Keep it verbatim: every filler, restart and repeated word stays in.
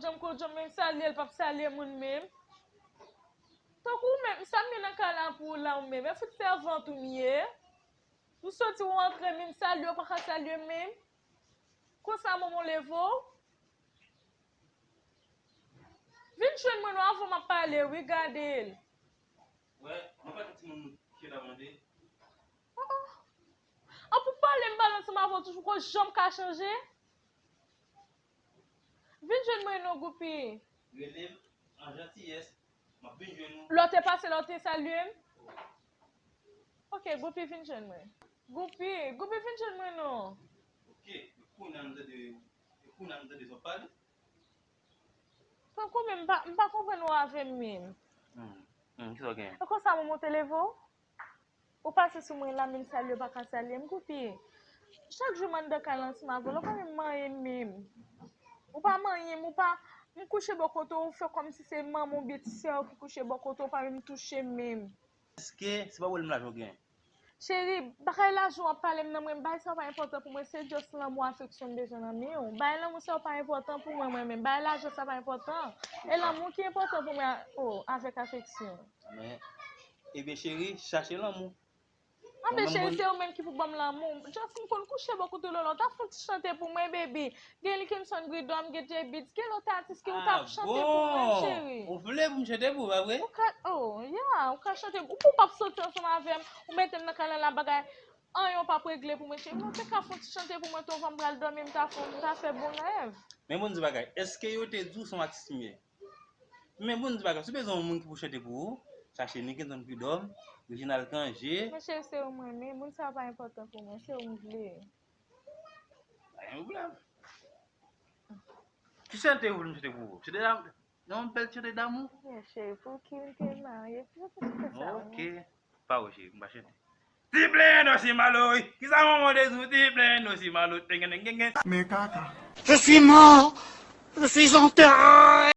Janm ko janm menm salye, l p ap salye moun menm. Tankou ou menm, sa m ye nan kay la pou ou la ou menm? E fout sèvant ou m ye? M soti ou antre, menm salye ou pa ka salye m menm? Konsa manman w leve w? Vin jwenn mwen non, avan m ap pale wi, gade l. Wè, mwen pa t timoun ki ta mande. Oh, oh. An pou pale m pale ansanm avè w toujou, ko janm ka chanje? Vin jwenn mwen non, Goupi. Rele m an jantiyès, m ap vin jwenn ou. Lè w te pase la, w te salye m? Ok, Goupi, vin jwenn mwen. Goupi, Goupi, vin jwenn mwen non. Ok, e kounye a m tande, e kounye a m tande sa w ap pale. Tankou menm, m pa, m pa konprann ou avè m menm. Hmm, hmm, kisa w genyen? E konsa manman w te leve w? Ou pase sou mwen la, menm salye w pa ka salye m, Goupi. Chak jou m anndan kay la ansanm avè w, ou pa menm manyen m menm. Ou pa manyen m, ou pa, m kouche bò kote w, ou fè kòmsi se manman w oubyen ti sè w ki kouche bò kote w, ou pa menm touche m menm. Èske se pa pwoblèm lajan w genyen? Cheri, bagay lajan w ap pale m nan, mwen, bagay sa yo pa enpòtan pou mwen, se just lanmou, afeksyon m bezwen nan men w. Bagay lanmou sa yo pa enpòtan pou mwen, mwen menm. Bagay lajan sa pa enpòtan. E lanmou ki enpòtan pou mwen, oh, avèk afeksyon. Men, ebyen, cheri, chache lanmou. Anben, cheri, se ou menm ki pou ban m lanmou. Just m konn kouche bò kote w, lè w ta fè yon ti chante pou mwen, baby. Gen Likenson Gridòm, gen Jay Beats, gen lòt atis ke ou t ap chante pou mwen, cheri. Ou vle pou m chante pou ou, pa vre? Ou ka, oh, yeah, ou ka chante. Ou pou w p ap soti ansanm avè m, ou mete m nan kay la, bagay anyen w p ap regle pou mwen, cheri. Non, te ka fè yon ti chante pou mwen, tou, anvan m pral dòmi, m ta fè, m ta fè bon rèv. Men bon, di bagay, èske yo te di w se yon atis m ye? Men bon, di bagay, si w bezwen yon moun ki pou chante pou ou, chache Nickenson Prud'homme, Reginald Cangé. Men cheri, se ou m renmen, moun sa yo pa enpòtan pou mwen, se ou m vle. Pa gen pwoblèm. Ki chante ou vle m chante pou ou? Chante dam-, yon bèl chante damou? Yes, cheri, pou ki m te marye, pou ki chante sa, ok. Pa ou, cheri, m pa chante. Ti plendo si malo, wi. Kisa manman te di w? Ti plendo si malo, tengen, tengen, tengen. Men kaka. Je suis mort, je suis enterré.